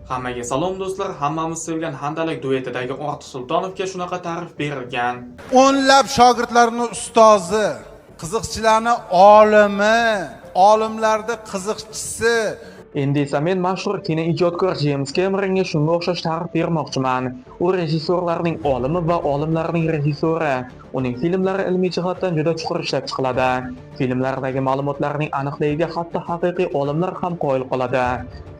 Hammaga salom do'stlar, hammamiz sevgan Handalak duetidagi Ortiq Sultonovga shunaqa ta'rif berilgan. O'nlab shogirdlarni ustozi, qiziqchilarni olimi, olimlarni qiziqchisi. Endi esa men mashhur kinoijodkor Jeyms Kemeronga shunga o'xshash ta'rif bermoqchiman. U rejissyorlarning olimi va olimlarning rejissyori. Uning filmlari ilmiy jihatdan juda chuqur ishlab chiqiladi. Filmlardagi ma'lumotlarning aniqligiga hatto haqiqiy olimlar ham qoyil qoladi.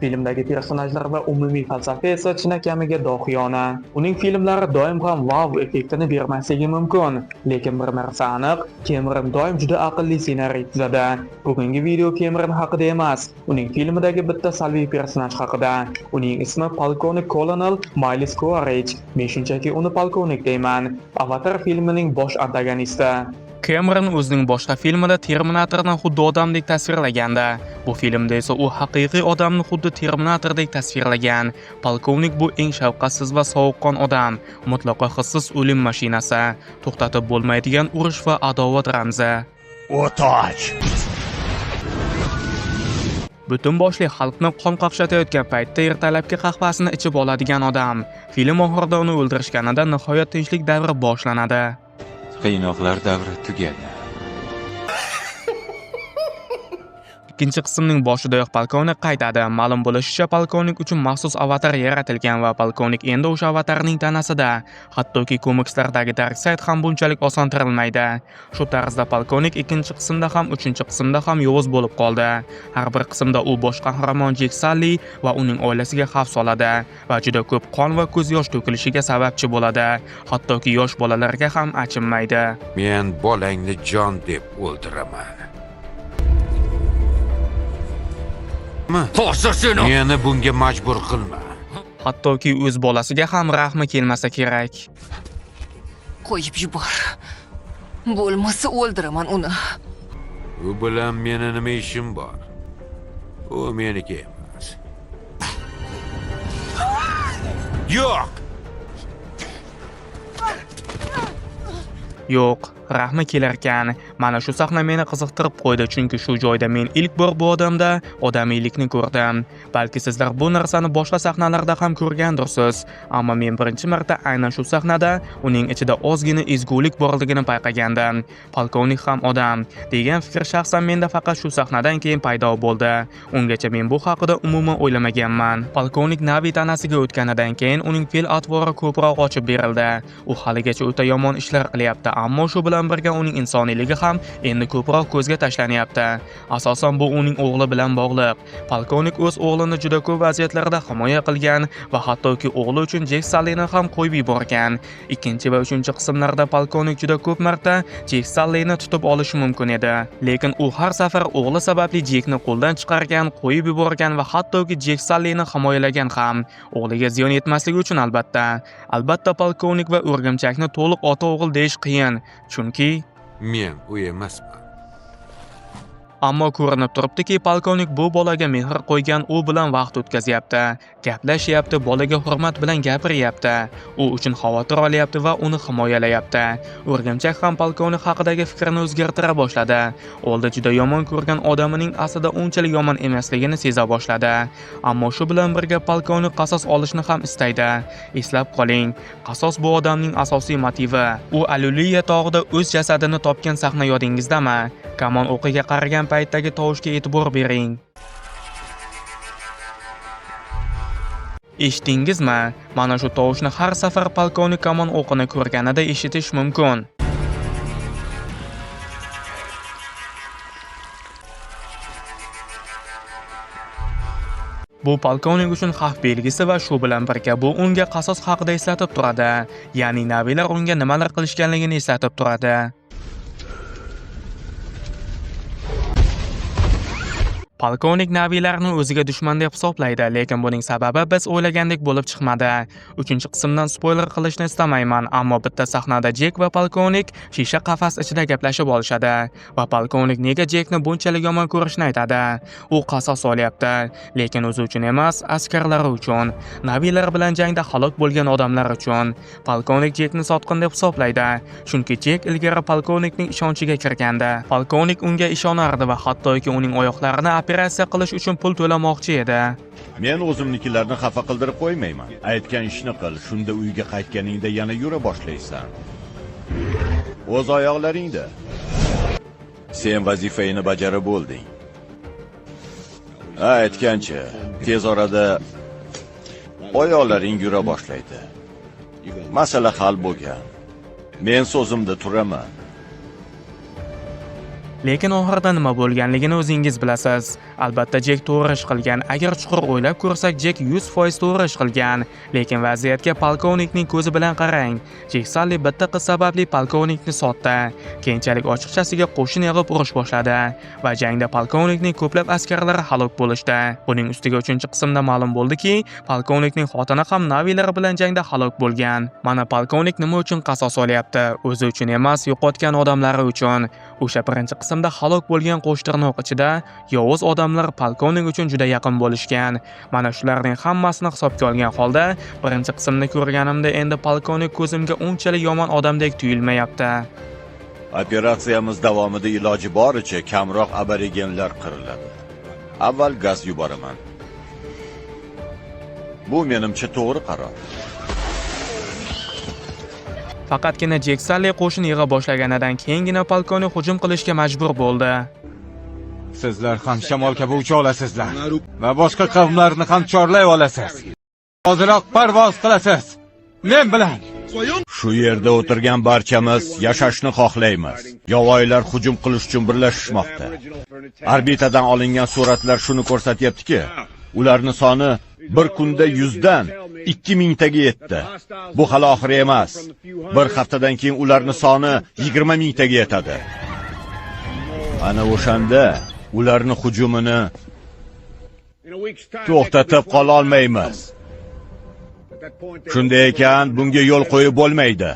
Filmdagi personajlar va umumiy falsafa esa chinakamiga dohiyona. Uning filmlari doim ham vau effektini bermasligi mumkin, lekin bir narsa aniq, Kemeron doim juda aqlli ssenariy tuzadi. Bugungi video Kemeron haqida emas, uning filmidagi bitta salbiy personaj haqida. Uning ismi polkovnik Colonel Miles Quaritch. Men shunchaki uni polkovnik deyman. Avatar filmining bosh antagonisti. Kemeron o'zining boshqa filmida Terminatorni xuddi odamdek tasvirlagandi. Bu filmda esa u haqiqiy odamni xuddi Terminatordek tasvirlagan. Polkovnik bu eng shafqatsiz va sovuqqon odam, mutlaqo hissiz o'lim mashinasi, to'xtatib bo'lmaydigan urush va adovat ramzi. O'toch. Butun boshli xalqni qon qaqshatayotgan paytda ertalabki qahvasini ichib oladigan odam. Film oxirida uni o'ldirishganida nihoyat tinchlik davri boshlanadi. Qiynoqlar davri tugadi. Ikkinchi qismning boshidayoq polkovnik qaytadi. Ma'lum bo'lishicha, polkovnik uchun maxsus avatar yaratilgan va polkovnik endi o'sha avatarning tanasida. Hattoki komikslardagi Darkseid ham bunchalik oson tirilmaydi. Shu tarzda polkovnik ikkinchi qismda ham, uchinchi qismda ham yovuz bo'lib qoldi. Har bir qismda u bosh qahramon Jek Salli va uning oilasiga xavf soladi va juda ko'p qon va ko'z yosh to'kilishiga sababchi bo'ladi. Hattoki yosh bolalarga ham achinmaydi. Men bolangni jon deb o'ldiraman. Meni bunga majbur qilma. Hattoki o'z bolasiga ham rahmi kelmasa kerak. Qo'yib yubor. Bo'lmasa o'ldiraman uni. U bilan meni nima ishim bor? U meniki emas. Yo'q! Yo'q, rahmi kelarkan. Mana shu sahna meni qiziqtirib qo'ydi, chunki shu joyda men ilk bor bu odamda odamiylikni ko'rdim. Balki sizlar bu narsani boshqa sahnalarda ham ko'rgandirsiz, ammo men birinchi marta aynan shu sahnada uning ichida ozgina ezgulik borligini payqagandim. Polkovnik ham odam degan fikr shaxsan menda faqat shu sahnadan keyin paydo bo'ldi. Ungacha men bu haqida umuman o'ylamaganman. Polkovnik Navi tanasiga o'tganidan keyin uning fe'l-atvori ko'proq ochib berildi. U haligacha o'ta yomon ishlar qilyapti, ammo shu bilan birga uning insoniyligi ham endi ko'proq ko'zga tashlanyapti. Asosan bu uning o'g'li bilan bog'liq. Polkovnik o'z o'g'lini juda ko'p vaziyatlarda himoya qilgan va hattoki o'g'li uchun Jek Sallini ham qo'yib yuborgan. Ikkinchi va uchinchi qismlarda polkovnik juda ko'p marta Jek Sallini tutib olishi mumkin edi. Lekin u har safar o'g'li sababli Jekni qo'ldan chiqargan, qo'yib yuborgan va hattoki Jek Sallini himoyalagan ham. O'g'liga ziyon yetmasligi uchun albatta. Albatta polkovnik va o'rgimchakni to'liq ota-o'g'il deyish qiyin, chunki Men u emasman. Ammo ko'rinib turibdiki, polkovnik bu bolaga mehr qo'ygan, u bilan vaqt o'tkazyapti, gaplashyapti, bolaga hurmat bilan gapiryapti, u uchun xavotir olyapti va uni himoyalayapti. O'rgimchak ham polkovnik haqidagi fikrini o'zgartira boshladi. Oldin juda yomon ko'rgan odamining aslida unchalik yomon emasligini seza boshladi. Ammo shu bilan birga polkovnik qasos olishni ham istaydi. Eslab qoling, qasos bu odamning asosiy motivi. U Aluliya tog'ida o'z jasadini topgan sahna yodingizdami? Kamon o'qiga qaragan paytdagi tovushga e'tibor bering. Eshitdingizmi? Mana shu tovushni har safar polkovnik kamon o'qini ko'rganida eshitish mumkin. Bu polkovnik uchun xavf belgisi va shu bilan birga bu unga qasos haqida eslatib turadi. Ya'ni Navilar unga nimalar qilishganligini eslatib turadi. Polkovnik Navilarni o'ziga dushman deb hisoblaydi, lekin buning sababi biz o'ylagandek bo'lib chiqmadi. Uchinchi qismdan spoiler qilishni istamayman, ammo bitta sahnada Jek va polkovnik shisha qafas ichida gaplashib olishadi va polkovnik nega Jekni bunchalik yomon ko'rishini aytadi. U qasos olyapti, lekin o'zi uchun emas, askarlari uchun. Navilar bilan jangda halok bo'lgan odamlar uchun. Polkovnik Jekni sotqin deb hisoblaydi, chunki Jek ilgari polkovnikning ishonchiga kirgandi. Polkovnik unga ishonardi va hattoki uning oyoqlarini operatsiya qilish uchun pul to'lamoqchi edi. Men o'zimnikilarni xafa qildirib qo'ymayman. Aytgan ishni qil, shunda uyga qaytganingda yana yura boshlaysan. O'z oyoqlaringda. Sen vazifangni bajarib bo'lding. Aytgancha, tez orada oyoqlaring yura boshlaydi. Masala hal bo'lgan. Men so'zimda turaman. Lekin oxirida nima bo'lganligini o'zingiz bilasiz. Albatta Jek to'g'ri ish qilgan. Agar chuqur o'ylab ko'rsak, Jek 100% to'g'ri ish qilgan. Lekin vaziyatga polkovnikning ko'zi bilan qarang. Jek Salli bitta qiz sababli polkovnikni sotdi. Keyinchalik ochiqchasiga qo'shin yig'ib urush boshladi va jangda polkovnikning ko'plab askarlari halok bo'lishdi. Buning ustiga 3-qismda ma'lum bo'ldiki, polkovnikning xotini ham Navilar bilan jangda halok bo'lgan. Mana polkovnik nima uchun qasos olyapti? O'zi uchun emas, yo'qotgan odamlari uchun. O'sha 1-qismda halok bo'lgan qo'shtirnoq ichida yovuz odamlar polkovnik uchun juda yaqin bo'lishgan. Mana shularning hammasini hisobga olgan holda 1-qismni ko'rganimda endi polkovnik ko'zimga unchalik yomon odamdek tuyulmayapti. Operatsiyamiz davomida iloji boricha kamroq aborigenlar qiriladi. Avval gaz yuboraman. Bu menimcha to'g'ri qaror. Faqatgina Jek Salli qo'shin yig'a boshlaganidan keyingina polkovnik hujum qilishga majbur bo'ldi. Sizlar ham shamol kabi ucha olasizlar va boshqa qavmlarni ham chorlay olasiz. Hoziroq parvoz qilasiz. Men bilan. Shu yerda o'tirgan barchamiz yashashni xohlaymiz. Yovvoyilar hujum qilish uchun birlashishmoqda. Orbitadan olingan suratlar shuni ko'rsatyaptiki, ularning soni bir kunda 100 dan 2000 taga yetdi. Bu hali oxiri emas. Bir haftadan keyin ularning soni 20 mingtaga yetadi. Ana o'shanda ularni hujumini to'xtatib qola olmaymiz. Shunday ekan, bunga yo'l qo'yib bo'lmaydi.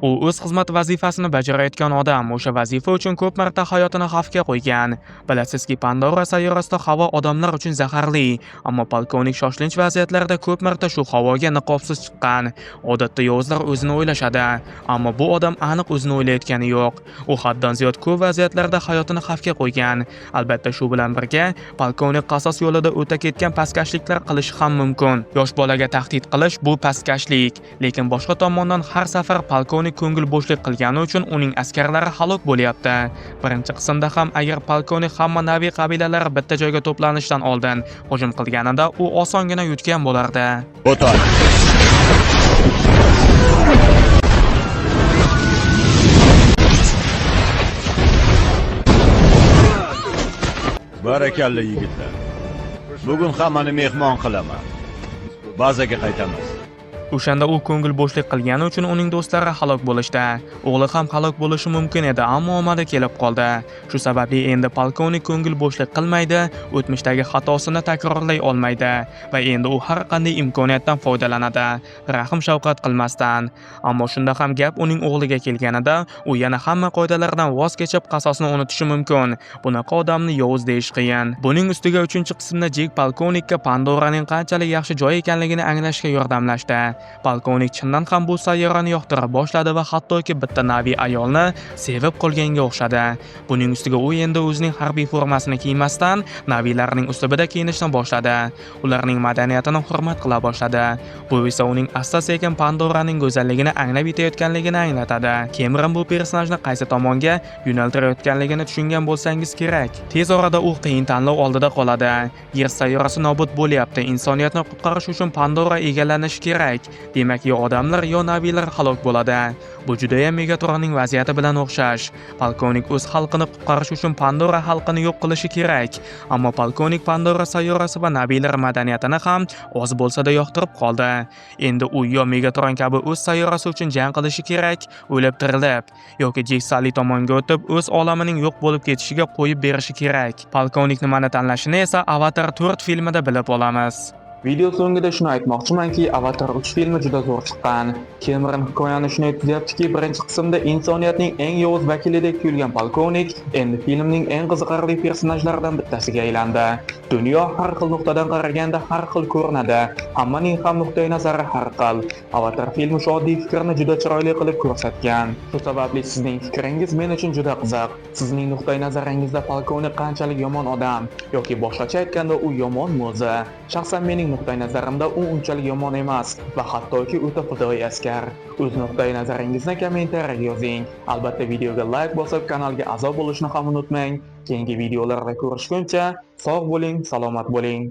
U o'z xizmat vazifasini bajarayotgan odam, o'sha vazifa uchun ko'p marta hayotini xavfga qo'ygan. Bilasizki, Pandora sayyorasida havo odamlar uchun zaharli, ammo polkovnik shoshilinch vaziyatlarda ko'p marta shu havoga niqobsiz chiqqan. Odatda yovuzlar o'zini o'ylashadi, ammo bu odam aniq o'zini o'ylayotgani yo'q. U haddan ziyod ko'p vaziyatlarda hayotini xavfga qo'ygan. Albatta shu bilan birga polkovnik qasos yo'lida o'ta ketgan pastkashliklar qilishi ham mumkin. Yosh bolaga tahdid qilish bu pastkashlik, lekin boshqa tomondan har safar polkovnik ko'ngil bo'shlik qilgani uchun uning askarlari halok bo'lyapti. 1-qismda ham agar polkovnik hamma Navi qabilalari bitta joyga to'planishidan oldin hujum qilganida u osongina yutgan bo'lardi. O'tar. Barakalla yigitlar. Bugun hammani mehmon qilaman. Bazaga qaytamiz. O'shanda u ko'ngil bo'shlik qilgani uchun uning do'stlari halok bo'lishdi. O'g'li ham halok bo'lishi mumkin edi, ammo omadi kelib qoldi. Shu sababli endi polkovnik ko'ngil bo'shlik qilmaydi, o'tmishdagi xatosini takrorlay olmaydi va endi u har qanday imkoniyatdan foydalanadi, rahm shafqat qilmasdan. Ammo shunda ham gap uning o'g'liga kelganida u yana hamma qoidalardan voz kechib qasosni unutishi mumkin. Bunaqa odamni yovuz deyish qiyin. Buning ustiga 3-qismda Jek polkovnikka Pandoraning qanchalik yaxshi joy ekanligini anglashga yordamlashdi. Polkovnik chindan ham bu sayyorani yoqtira boshladi va hattoki bitta Navi ayolni sevib qolganga o'xshadi. Buning ustiga u endi o'zining harbiy formasini kiymasdan Navilarning uslubida kiyinishni boshladi. Ularning madaniyatini hurmat qila boshladi. Bu esa uning asta-sekin Pandoraning go'zalligini anglab yetayotganligini anglatadi. Kemeron bu personajni qaysi tomonga yo'naltirayotganligini tushungan bo'lsangiz kerak. Tez orada u qiyin tanlov oldida qoladi. Yer sayyorasi nobud bo'lyapti. Insoniyatni qutqarish uchun Pandora egallanishi kerak. Demak, yo odamlar, yo Navilar halok bo'ladi. Bu juda ham Megatronning vaziyati bilan o'xshash. Polkovnik o'z xalqini qutqarish uchun Pandora xalqini yo'q qilishi kerak. Ammo polkovnik Pandora sayyorasi va Navilar madaniyatini ham oz bo'lsa-da yoqtirib qoldi. Endi u yo Megatron kabi o'z sayyorasi uchun jang qilishi kerak, o'lib tirilib, yoki Jek Salli tomonga o'tib, o'z olamining yo'q bo'lib ketishiga qo'yib berishi kerak. Polkovnik nimani tanlashini esa Avatar 4 filmida bilib olamiz. Video so'ngida shuni aytmoqchimanki, Avatar 3 filmi juda zo'r chiqqan. Kemeron hikoyani shunday tuzyaptiki, birinchi qismda insoniyatning eng yovuz vakilidek tuyulgan polkovnik endi filmning eng qiziqarli personajlaridan bittasiga aylandi. Dunyo har xil nuqtadan qaraganda har xil ko'rinadi. Hammaning ham nuqtai nazari har xil. Avatar filmi shu oddiy fikrni juda chiroyli qilib ko'rsatgan. Shu sababli sizning fikringiz men uchun juda qiziq. Sizning nuqtai nazaringizda polkovnik qanchalik yomon odam yoki boshqacha aytganda u yomonmi o'zi? Shaxsan mening nuqtai nazarimda u unchalik yomon emas va hattoki o'ta fidoyi askar. O'z nuqtai nazaringizni kommentariyaga yozing. Albatta videoga like bosib, kanalga a'zo bo'lishni ham unutmang. Keyingi videolarda ko'rishguncha sog' bo'ling, salomat bo'ling.